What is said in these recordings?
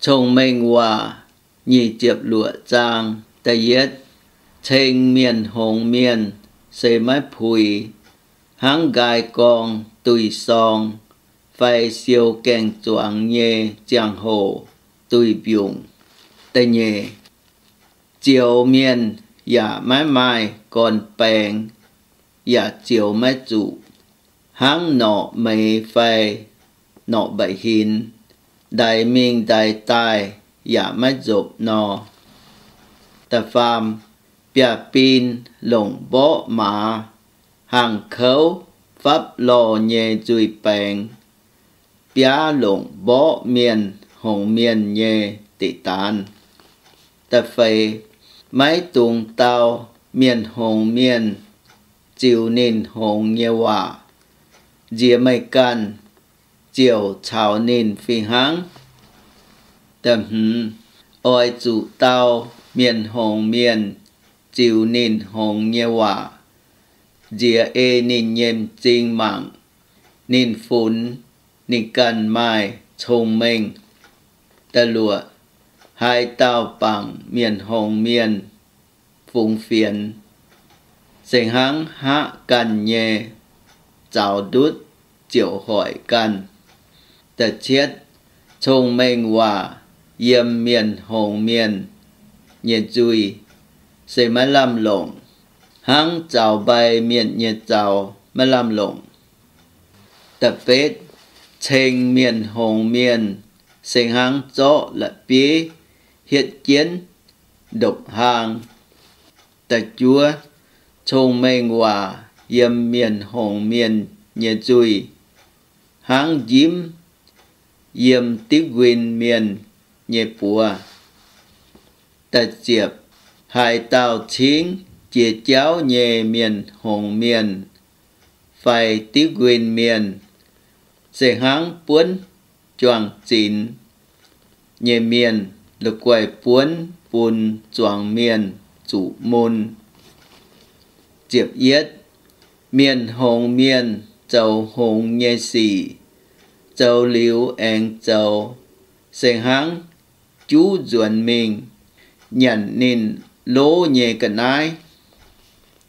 Cong-Mengh Waac nyic ziepc luoqc zaang da'yietv. Ceng mienh hngongx mienh se maiv puix, hnangv nqaai gorng duih sorng fai siou gaeng-zuangx nyei ziangh hoc duih mbiungc. Da'nyeic, zioux mienh yaac maiv maaih gorn-baengx, yaac zioux maiv zuqc, hnangv norqc meix fai norqc mba'hinx, ndaix mingh ndaix daaih yaac maiv nzopc nor. Da'faam, biaav-bin longc mborqv maaz, hangh kouv fapv lorh nyei nzuih baengx, biaav longc mborqv mienh hngongx mienh nyei deic-daanz. Da'feix, maiv dungx dau mienh hngongx mienh ziux ninh hngongx nyei waac. Nziex meih ganh ziouc caux ninh fih hnangv. Da'hmz, oix zuqc dau mienh hngongx mienh ziux ninh hngongx nyei waac. Nziex ei ninh nyei m'zing mangc, ninh funx ninh ganh maaih cong-mengh. Da'luoqc, haaix dauh bangc mienh hngongx mienh fungx fienx, se hnangv hngaqv ganh nyei zaux ndutv ziouc hoic ganh. Da'cietv, cong-mengh waac yiem mienh hngongx mienh nyei nzuih se maiv lamh longc, hnangv zaux mbai mienh nyei zaux maiv lamh longc. Da'betv, ceng mienh hngongx mienh se hnangv zorqv la'bieiv hietv jienv ndopv-hlaang. Da'juov, cong-mengh waac yiem mienh hngongx mienh nyei nzuih hnangv njimv yiem diuv nquin mienh nyei buoz. Da'ziepc, haaix dauh cingv jiex jauv nyei mienh hngongx mienh fai diuv nquin mienh, se hnangv buonv juang-zinx nyei mienh la'guaih buonv bun zuangx mienh zuqc mun. Ziepc yietv, mienh hngongx mienh zoux hngongx nyei sic, zoux liuz aengx zoux, se hnangv juv nzuonx mingh nyanc ninh lov nyei ga'naaiv.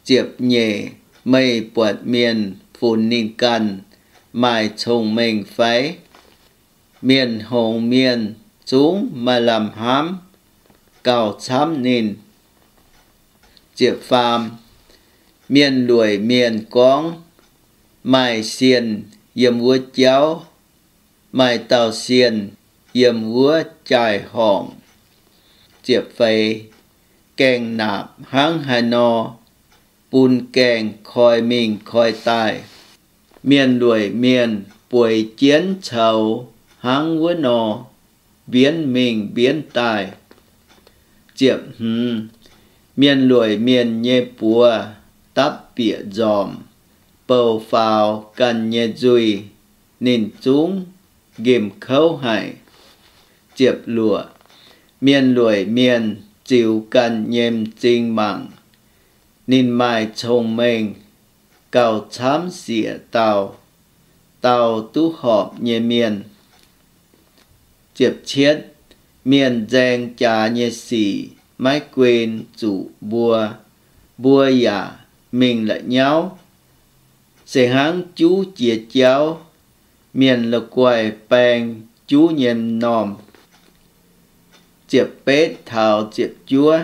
Ziepc nyeic, meih buatc mienh funx ninh ganh maaih cong-mengh fai? Mienh hngongx mienh zungv maaih lamh hnamv gauh camv ninh. Ziepc faam, mienh lueic mienh gorngv, maaih sienh yiem wuov jauv, maaih dauh sienh yiem wuov jaai-horngc. Ziepc feix, gaengh naapc hnangv haaix nor bun gaengh koi mingh koi daaih, mienh lueic mienh bueix jienv coux hnangv wuov nor mbienv mingh mbienv daaih. Ziepc hmz, mienh lueic mienh nyei buoz dapv bieqc nzormc, bouh faaux ganh nyei nzuih, ninh zungv nqemh kouv haic. Ziepc luoqc, mienh lueic mienh ziux ganh nyei m'zing mangc, ninh maaih cong-mengh gauh camv siec dauh, dauh duqv horpc nyei mienh. Ziepc cietv, mienh nzaeng jaax nyei sic maiv guen zuqc mbuo, mbuo yaac mingh la'nyauv, se hnangv juv jiex jauv, mienh la'guaih baeng juv nyei m'normh. Ziepc betv taux ziepc juov,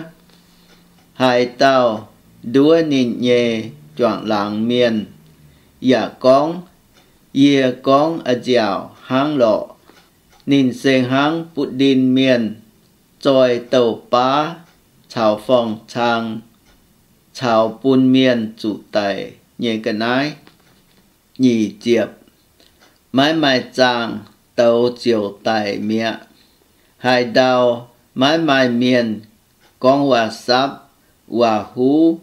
haaix dauh nduov ninh nyei juangc laangz mienh, yaac gorngv, yie gorngv a'nziaauc hnangv lorqc, ninh se hnangv butv-ndin mienh zoih douh baav caux forng-cang caux bun mienh zuqc daic nyei ga'naaiv. Nyic ziepc, maiv maaih zaangh douz ziouc daic mi'aqv. Haaix ndau maiv maaih mienh gorngv waac-sapv, waac-huv,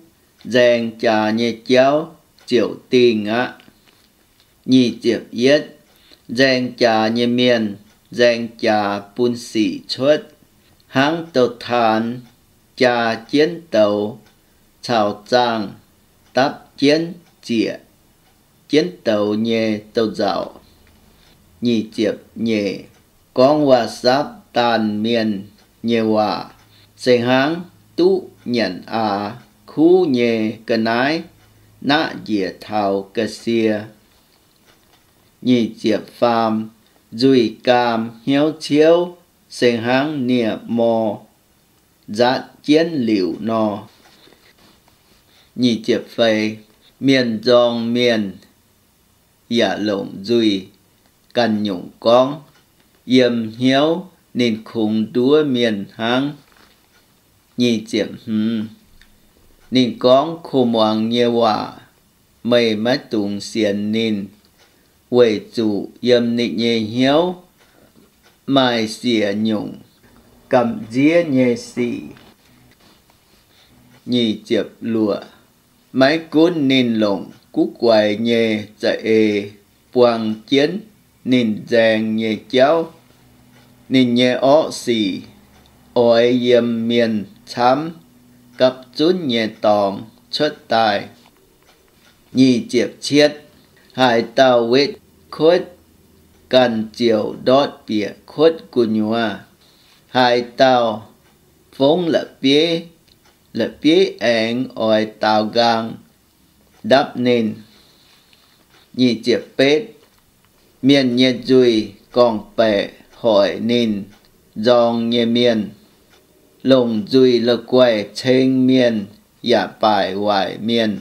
nzaeng jaax nyei jauv ziouc dingh aqv. Nyic ziepc yietv, nzaeng jaax nyei mienh nzaeng jaax bun sic cuotv, hnangv douz-taanx jaa jienv douz caux zaangh dapv jienv ziec jienv douz nyei douz-nzauc. Nyic ziepc nyeic, gorngv waac-sapv daanh mienh nyei waac, se hnangv duqv nyanc aax kuv nyei ga'naaiv naqv njiec taux ga'sie. Nyic ziepc faam, nzuih gaam hnyouv ciouv se hnangv nie-mor nzaatv jienv liuc nor. Nyic ziepc feix, mienh nzorng mienh yaac longc nzuih ganh nyungc gorngv, yiem hnyouv ninh kungx nduov mienh hnangv. Nyic ziepc hmz, ninh gorngv kuv muangx nyei waac, meih maiv dungx sienx ninh, weic zuqc yiem ninh nyei hnyouv maaih siec nyungc gamh nziev nyei sic. Nyic ziepc luoqc, maiv gunv ninh longc guv guaix nyei za'eix buang jienv ninh nzaeng nyei jauv, ninh nyei orqv sic oix yiem mienh camv gapv zunv nyei dorngx cuotv daaih. Nyic ziepc cietv, haaix dauh wetv kuotv ganh ziouc ndortv bieqc kuotv gu'nyuoz. Haaix dauh fongv la'bieiv, la'bieiv aengx oix daaux nqaang ndapv ninh. Nyic ziepc betv, mienh nyei nzuih gorngv-baeqc hoic ninh nzorng nyei mienh. Longc nzuih la'guaih ceng mienh yaac baaic waaic mienh.